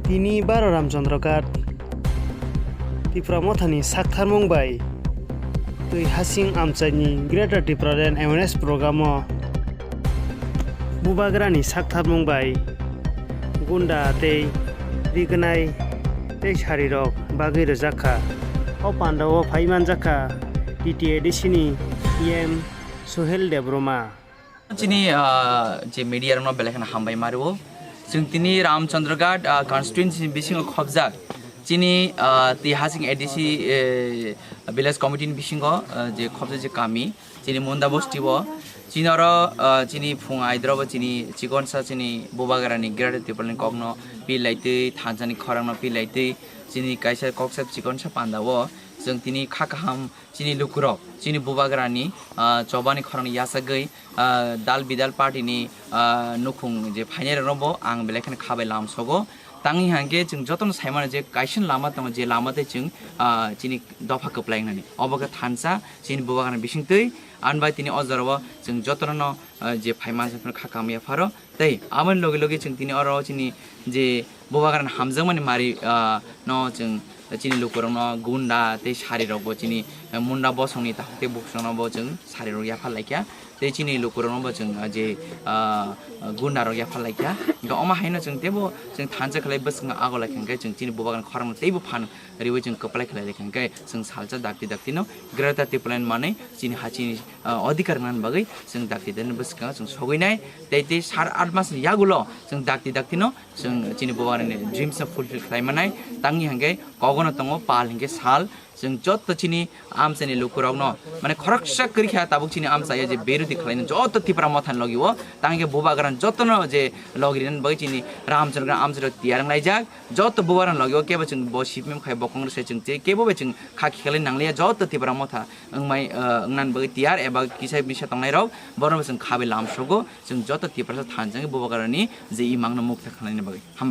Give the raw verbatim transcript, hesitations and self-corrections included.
Tini baro Ramchandra Ghat Tipra Mothani saktharmung bai twi hasing amchaini Greater Tipraland Awareness Program o Bubagrani saktharmung bai gunda tei rignai tei sarirok bagwi rwjak kha. O pandao phai manjak kha T T A D C ni E M Suhel Debbarma. Chini, ah, je media rokno belai kheno hambai mario. Chwng tini Ramchandra Ghat, ah, constituency ni bisingo khobjak. Chini, ah, twi hasing A D C, eh, village committee ni bisingo, ah, je khobjak je kami, chini Munda Bosti o. Chini oro, ah, chini phung aidrobo chini chikonsa chini Bubagrani Greater Tipraland kokno pilaitwi, thansa ni khorang no pilaitwi, chini kaisa koksa chikonsa panda o. Chwng tini kha kaham chini lukurok, chini Bubagrani, ah, chobani khorang yachagwi, ah, dal bidal party ni, ah, nukhung je phainai rokno bo ang belai kheno kha bai lamsogo. Tangwi hangkhe chwng jotono saimano je kaisa lama tongo, je lama tei chwng, ah, chini dopha kwplai wngnani. Obo khe thansa chini Bubagrani bisingtwi, ani bai tini o jorao chwng jotono, ah, je phai mansa phano kha kaham yapharo. Tei aboni logi logi chwng tini oro chini je Bubagrani hamjakmani mari, ah, no chwng chini lukurokno gunda tei sarirokbo chini, eh, Munda bosongni takhuk tei bukhukno bo chwng sarirok yaphar laikha. Tei chini lukurokno bo chwng, ah, je, ah, gundarok yaphar laikha. Hwnkhe omo haino chwng teibo chwng thansa khlai bwskango ago laikha hwnkhe chwng chini Bubagrani khorangno teibo phan riwi chwng kwplai khlai laikha hwnkhe chwng salsa dakti daktino Greater Tipraland manwi chini hachini, ah, odhikar nani bagwi chwng dakti daktino bwskango chwng sogwi nai. Tei tei sar at mas ni yagulo chwng dakti daktino chwng chini Bubagrani dreams no fulfill khlai manai. Tangwi hwnkhe kogono tongo pal hwnkhe sal. Chwng joto chini amchaini lukurokno, mane, khoroksa kwrwi kha tabuk chini amchai o je berodi khlaino joto Tipra Mothani logi o. Tangwi khe Bubagrani jotono je logi rinani bagwi chini Ramchandra amchairok tiyar wnglaijak. Joto Bubagrani logi o kebo chwng bo sipmim khai bo Congress khai chwng tei kebo bai chwng kha khiklai nangliya. Joto Tipra Motha wngmai, ah, wngnani bagwi tiyar eba kisa misa tongnairok borokno chwng kha bai lamsogo. Chwng joto Tiprasa thansa wngwi Bubagrani je imangno mukta khlaina bagwi. Hambai.